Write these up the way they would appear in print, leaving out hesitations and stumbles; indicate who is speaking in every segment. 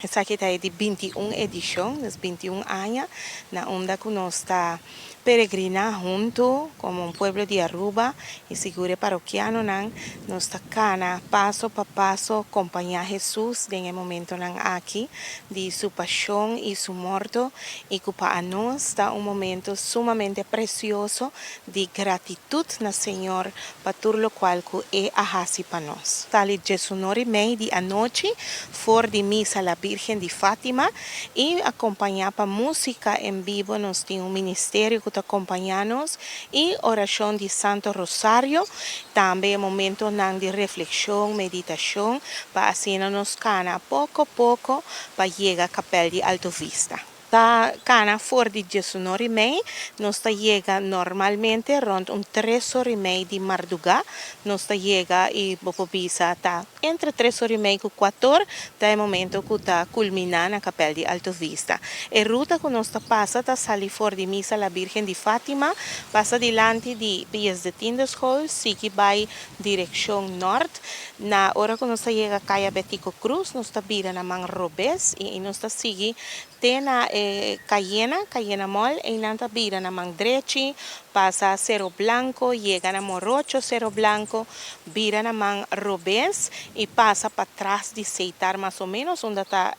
Speaker 1: Esaki ta di 21 edicion, dus 21 aña, na unda cu nos ta peregrina hunto como un pueblo di Aruba y sigur parokianonan, nos ta cana paso pa paso acompaña Jesus den e momentonan aki di su pasion y su morto y cu pa nos ta un momento sumamente precioso di gratitud na Señor pa tur locual cu El a haci pa nos. Sali 11:30 di anochi for di misa La Virgen di Fatima y acompaña pa musica en vivo. Nos tin un ministerio cu ta acompaña nos y oracion di Santo Rosario, tambe momentonan di reflexion, meditacion, pa asina nos cana poco poco pa yega Kapel di Alto Vista. Ta cana for di 11:30, nos ta yega normalmente rond un 3:30 di marduga, nos ta yega y bo por bisa ta entre 3:30 y 4, ta e momento cu ta culmina na Kapel di Alto Vista. E ruta cu nos ta pasa ta sali for di misa La Virgen di Fatima, pasa dilanti di Pius de Tiende School, sigui bay direccion nort. Na ora cu nos yega Caya Betico Cruz, nos ta bira na man robes y nos ta sigui te na Cayena, Cayena Mall, y nan ta bira na man drechi, pasa Cero Blanco, yega na Morocho Cero Blanco, bira na man robes y pasa patras di Seitar mas o menos, unda ta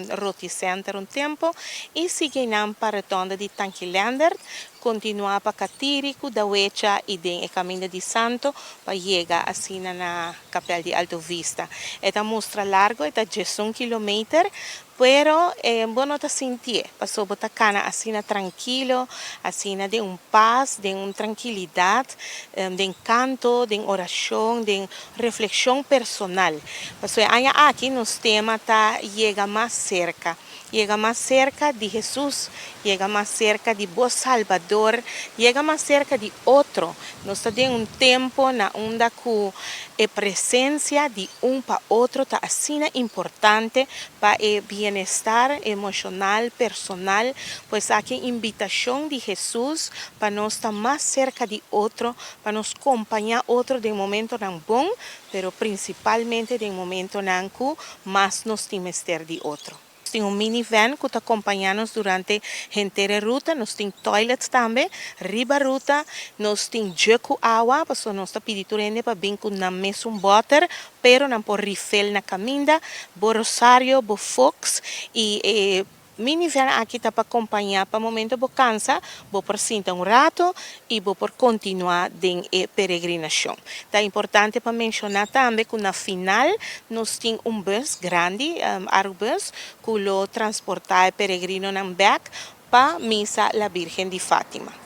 Speaker 1: Roti Center un tempo, y sigui nan pa rotonde di Tanki Leendert, continua pa Catiri, Kudawecha y den e Caminda di Santo, pa yega asina na Kapel di Alto Vista. E ta mustra largo, e ta 11 kilometer, pero bo no ta sinti, paso bo ta cana asina trankil, asina den un paz, den un trankilidad, den canto, den oracion, den reflexion personal. Paso aña aki nos tema ta "Yega mas cerca". Yega mas cerca di Jesus, yega mas cerca di bo Salvador, yega mas cerca di otro. Nos ta den un tempo na unda cu e presencia di un pa otro ta asina importante pa e bienestar emocional, personal, pues aki invitacion di Jesus pa nos ta mas cerca di otro, pa nos acompaña otro den momentonan bon, pero principalmente den momentonan cu mas nos tin mester di otro. Tin un minivan cu ta acompaña nos durante henter e ruta, nos tin toilets tambe, riba ruta, nos tin jug cu awa, paso nos ta pidi tur hende pa bin cu nan mesun boter, pero nan por refill na caminda, bo rosario, bo fox y minivan aki ta pa acompaña pa momento bo cansa, bo por sinta un rato y bo por continua den e peregrinacion. Ta importante pa menciona tambe cu na final nos tin un bus grandi, Arubus, cu lo transporta e peregrinonan back pa misa La Virgen di Fatima.